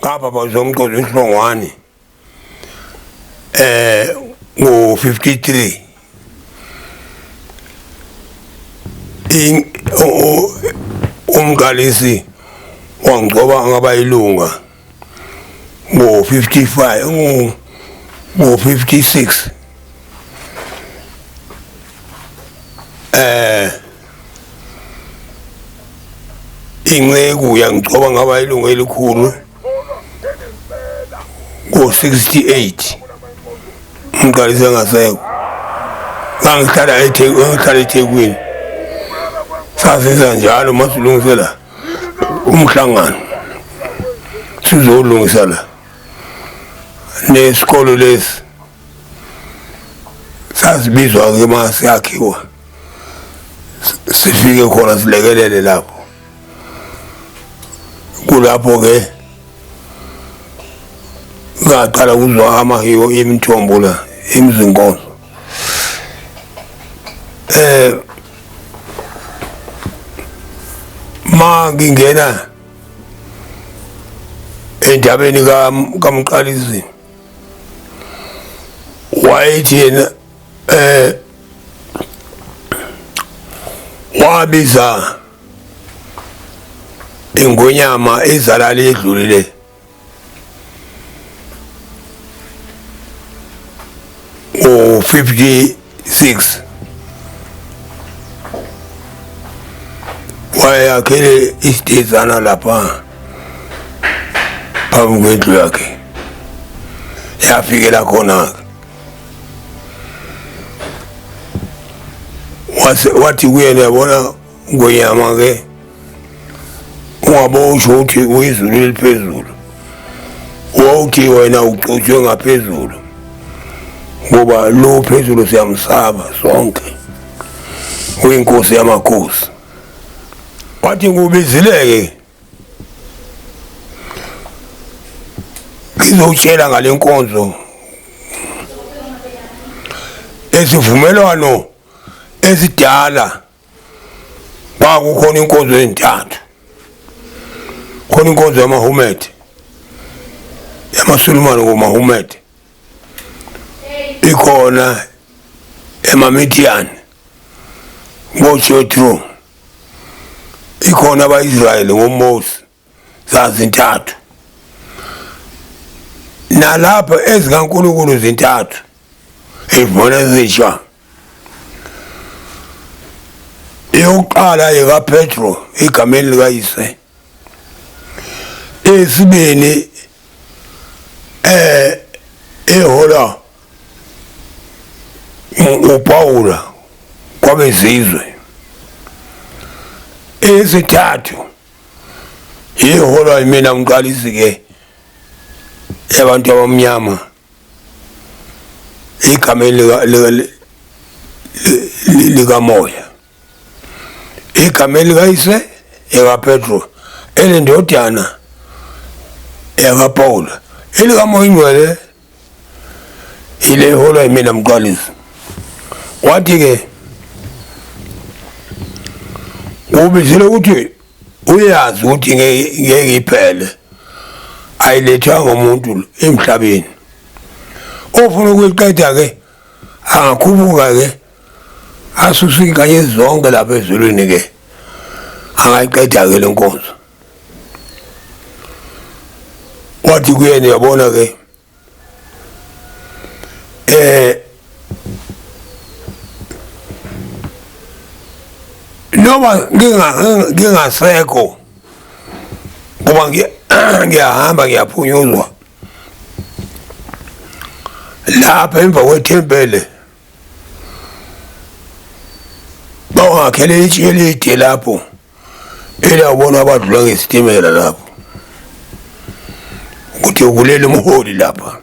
Ngapha bazomqoza uHlongwane ngo-53 umqalisi wangigcoba ngaba ilunga ngo-55, ngo-56. Inceku yangigcoba ngaba ilunga elikhulu ngo-68. Umqalisi engasekho, ngangihlala ngangihlala eThekwini. Sasenza njalo masilungisela umhlangano, sizolungisa la nesikolo lesi sasibizwa-ke uma siyakhiwa, sifike khona silekelele lapho. Kulapho-ke ngaqala kuzwa amahiwo imithombo la imizinkonzo. Ma ngingena endabeni kaMqalisi, wayethi yena wabiza ingonyama izalali edlulile ngo-56, wayeyakhele isitezana lapha phambi kwendlu yakhe, yafikela khona-ke. Wathi kuyena, yabona ngonyama ke, ungabosho ukuthi uyizulu eliphezulu, wawuthi wena ucutshwe ngaphezulu, ngoba lo phezulu siyamsaba sonke, uyinkosi yamakhosi. Wathi ngubizileke ngizowutshela ngale nkonzo esivumelwano esidala. Kwakukhona inkonzo ezintathu, khona inkonzo yamaHumed, yamaSulumane ngoMahumed, ikhona emaMidian ngoJethro, ikhona abaIsrayeli ngoMose. Zazintathu nalapho ezikaNkulunkulu zintathu, ivona ezisha. Eyokuqala yekaPetro egameni likayise, eyesibini ehola uPawula kwabezizwe, eyesithathu iholwa yimina mqalisi ke yabantu abamnyama egameni likamoya, egameni likayise ekaPetro, elendodana yakaPawula, elikamoya ingcwele ile holwa yimina mqalisi. Wathi-ke ubizile ukuthi uyazi ukuthi ngeke iphele, ayilethwanga umuntu emhlabeni. Ofuna ukuyiqeda-ke angakhuphuka-ke asuse iy'nkanyezi zonke lapha ezulwini-ke, angayiqeda-ke le nkonzo. Wathi kuyena, uyabona-ke noma ngingasekho ngoba ngiyahamba ngiyaphunyuzwa lapha emva kwethempele, bangakhele itshe elide lapho eliyawubona abadlula ngesitimela lapho ukuthi ukulele umholi lapha.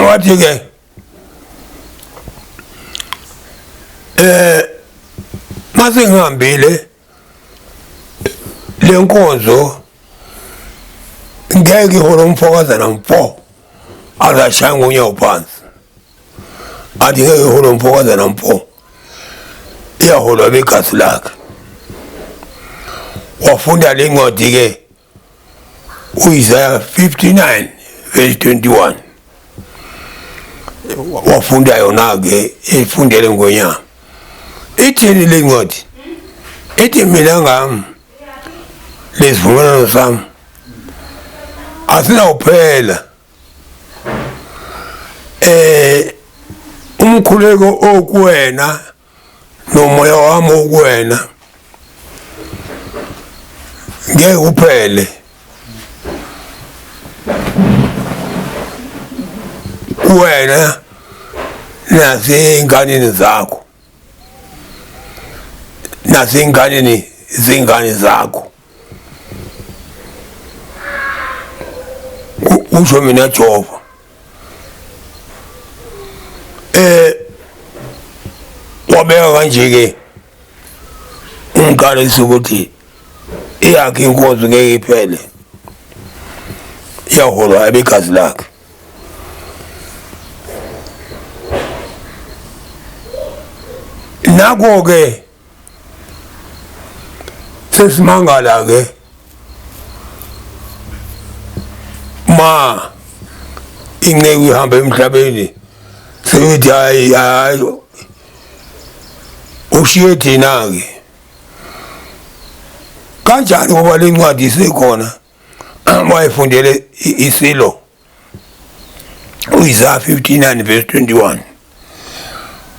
Wathi-ke mase ngihambile le nkonzo ngeke ihole umfokazana mfo azashaya ngonyawo phansi, athi ngeke ihole umfokazana mfo, iyaholwa begazi lakhe. Wafunda le ncwadi ke uIsaiah 59 verse 21, wafunda yona ke, efundele ngonyama. Ithini le ncwadi? Ithi mina ngami lesivumelwano sami asinawuphela, umkhuleko okuwena nomoya wami okuwena ngeke uphele. Kuwena nasey'nganeni zakho, nasey'nganeni zey'ngane zakho, kusho mina Jehova. Wabeka kanje ke umqalisi ukuthi eyakhe inkonzo ngeke iphele, iyaholwa abegazi lakhe. Nakho ke sesimangala ke ma inceku ihamba emhlabeni, seyithi hayi hayi, ushiye thina-ke kanjani, ngoba le ncwadi isekhona wayefundele isilo uIsaiah 59 verse 21,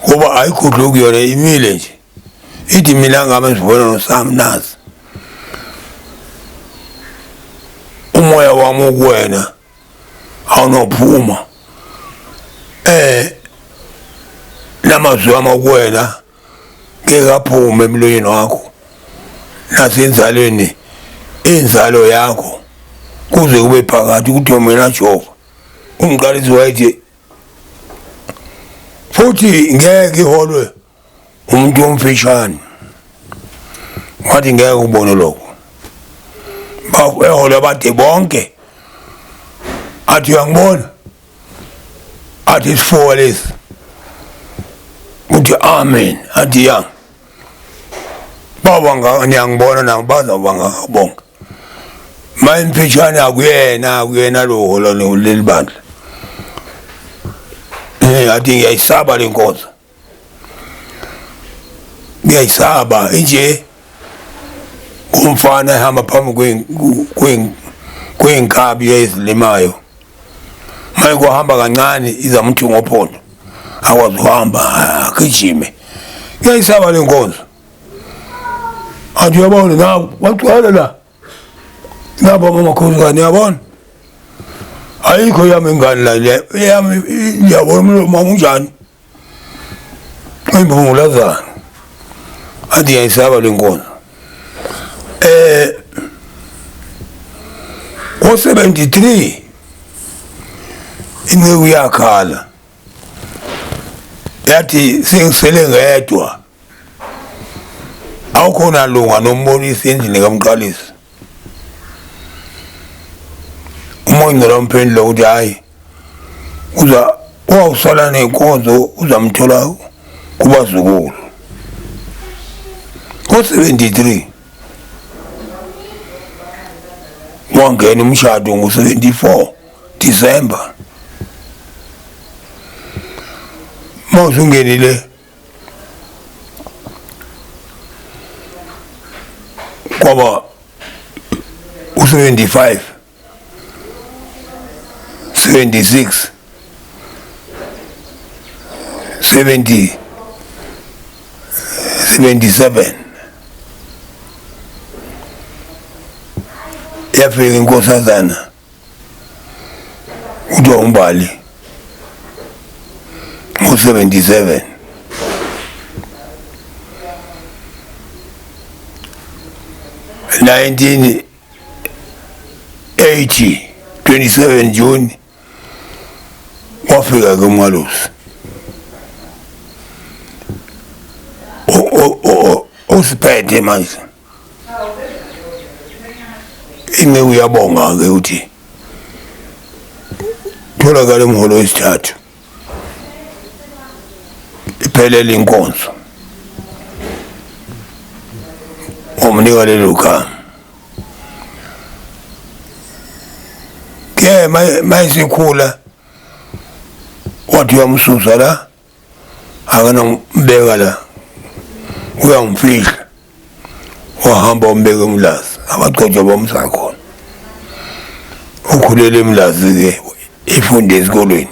ngoba ayikho kuyona, imile nje, ithi mina ngame isivumelwano sami nazi, umoya wami ukuwena awunophuma, namazwi ami akuwena ngeke aphume emlonyeni wakho nasenzalweni inzalo yakho kuze kube phakathi, kuthiwa mina Jehova. Umqalisi wayethi futhi ngeke iholwe umuntu omfishane, wathi ngeke ubone lokho, eholwe abade bonke. Athi uyangibona, athi isifuba lesi, uthi amen, athi ya baba niyangibona nabo bazawuba ngaka bonke. Mayimfishane akuyena, akuyena lo hola leli bandla. Athi ngiyayisaba le nkonzo, ngiyayisaba inje umfana ehamba phambi kwey'nkabi ezilimayo, maye kuhamba kancane izamthi ngophondo, akwazi ukuhamba, agijime. Ngiyayisaba le nkonzo. Athi uyabona nabo bagcwele la, nabo amakhosikazi, niyabona ayikho yami ingane la, yami ngiyabona umlomo wami unjani, imbungulazana. Athi ngiyayisaba le nkonzo. Ngo-73 inceku yakhala, yathi sengisele ngedwa, awukhona lunga nombonisi endlini kamqalisi. Umoya ongcwele wamphendula ukuthi hayi, uza wawusala nenkonzo uzamthola kubazukulu. Ngo-73 wangena umshado, ngo-74 December mawusungenile kwaba u-75, 76, 70, 77 yafika inkosazana kuthiwa uMbali ngo-77. 1980, 27 June wafika ke umalusi osiphethe manje. Inceku uyabonga ke ukuthi tholakala umholo wesithathu, iphelele inkonzo, wamnika lelo gama. Mayisikhula wathi uyamsusa la, akanambeka la, uyangifihla. Wahamba umbeka eMlazi, abagcotshwa bamsa khona. Ukhulele eMlazi-ke, efunde esikolweni.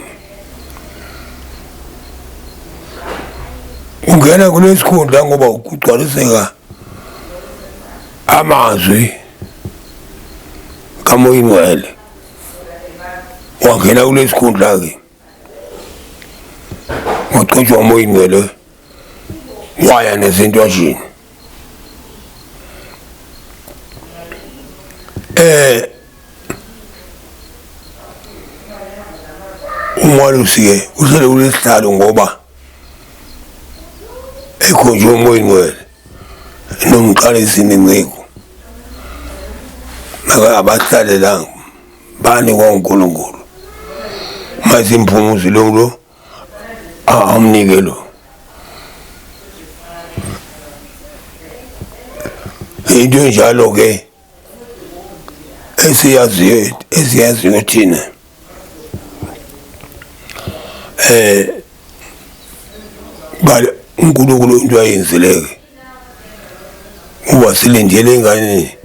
Ungena kulesikhundla ngoba kugcwaliseka amazwi kaMoya Ingcwele. Wangena kulesikhundla-ke, wagcotshwa uMoya Ingcwele, waya nesintwajini. Umalusi-ke uhlele kulesihlalo ngoba ekhonjwe uMoya Ingcwele nomqalisi nenceku abahlale la banikwa uNkulunkulu. Mase imphumuzi lo amnike lo. Into enjalo ke esiyaziyo esiyaziyo thina bale uNkulunkulu into ayenzileke uba silindele ingane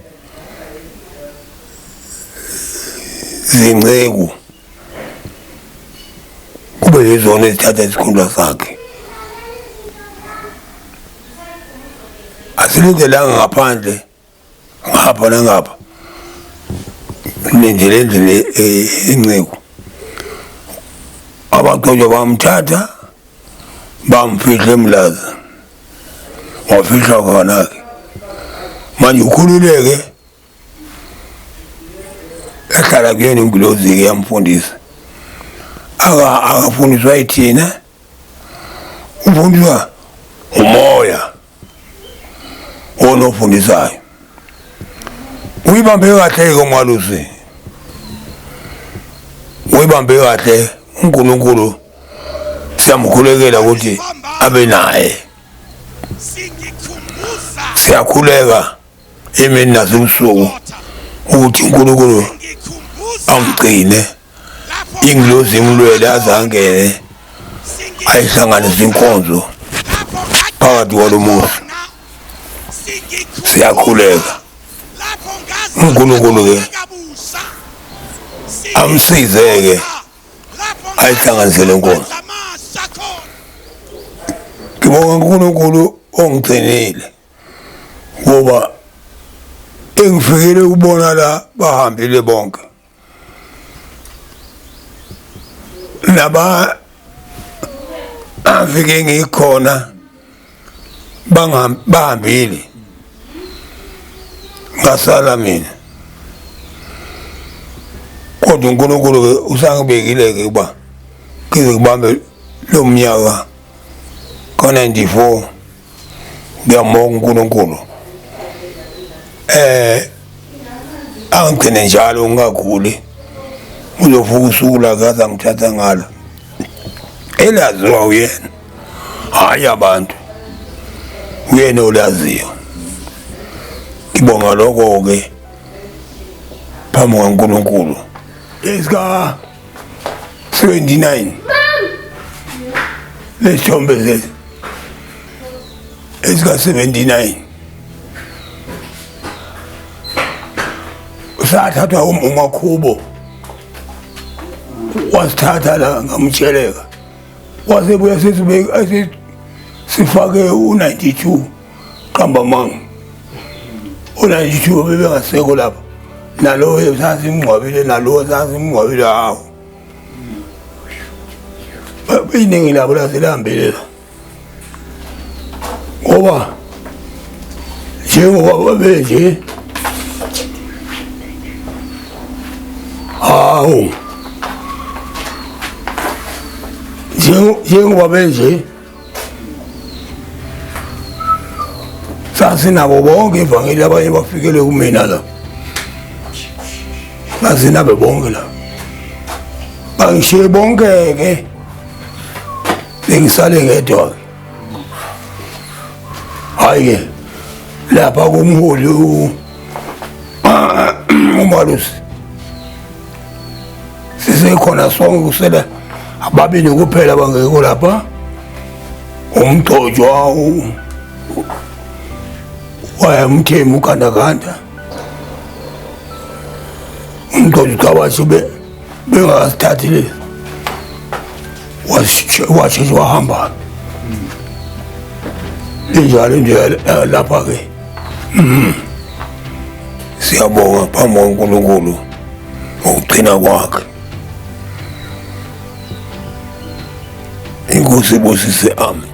zinceku kube yizona ezithatha isikhundla sakhe. Asilindelanga ngaphandle ngapha nangapha, lindele endlini inceku. Abagcotshwa bamthatha bamfihla eMlazi, wafihlwa khona-ke. Manje ukhululeke ehlala kuyena ingilozi-ke yamfundisa. Akafundiswa yithina, ufundiswa umoya wona ofundisayo. Uyibambe kahle-ke umalusi, uyibambe kahle. uNkulunkulu siyamkhulekela ukuthi abe naye. Siyakhuleka emini nasebusuku ukuthi uNkulunkulu amgcine, ingilozi imlwele aze angene ayihlanganise inkonzo phakathi kwalo muzi. Siyakhuleka uNkulunkulu ke amsize-ke ayihlanganise le nkonzo. Ngibonga uNkulunkulu ongigcinile ngoba engifikele ukubona la bahambile bonke laba afike ngikhona bahambile ngasala mina, kodwa uNkulunkulu-ke usangibekile-ke ukuba ngize ngibambe lo mnyaka ka-94. Ngiyambonga uNkulunkulu angigcine njalo ngingaguli, uzovuka usuku lakhe azangithatha ngalo elaziwa uyena, hhayi abantu, uyena olaziyo. Ngibonga lokho-ke phambi kwaNkulunkulu. Esika 79 lesithombe lesi esika 79 sathathwa uMakhubo, wasithatha la ngamtsheleka, wasebuya sesibeka sifake u-92 qamba manga u-92 bebengasekho lapha, nalowo sasimngcwabile, nalowo sasimngcwabile. Hawu, iningi labo laselihambile la ngoba njengoba babenje. Hawu, njengoba benje sasinabo bonke ivangeli, abanye bafikele kumina la, sasinabo bonke la, bangishiye bonke-ke, bengisale ngedwa-ke. Hhayi-ke lapha kumholi umalusi Sisekhona sonke, kusele ababili kuphela abangekho lapha. Umgcotshwa wayemthembu ugandaganda, umgcotshwa uCabashi bengakasithathi lezi, washeshe wahamba. Linjalo nje lapha-ke. Siyabonga phambi kwaNkulunkulu ngokugcina kwakhe. Inkosi ibusise, amen.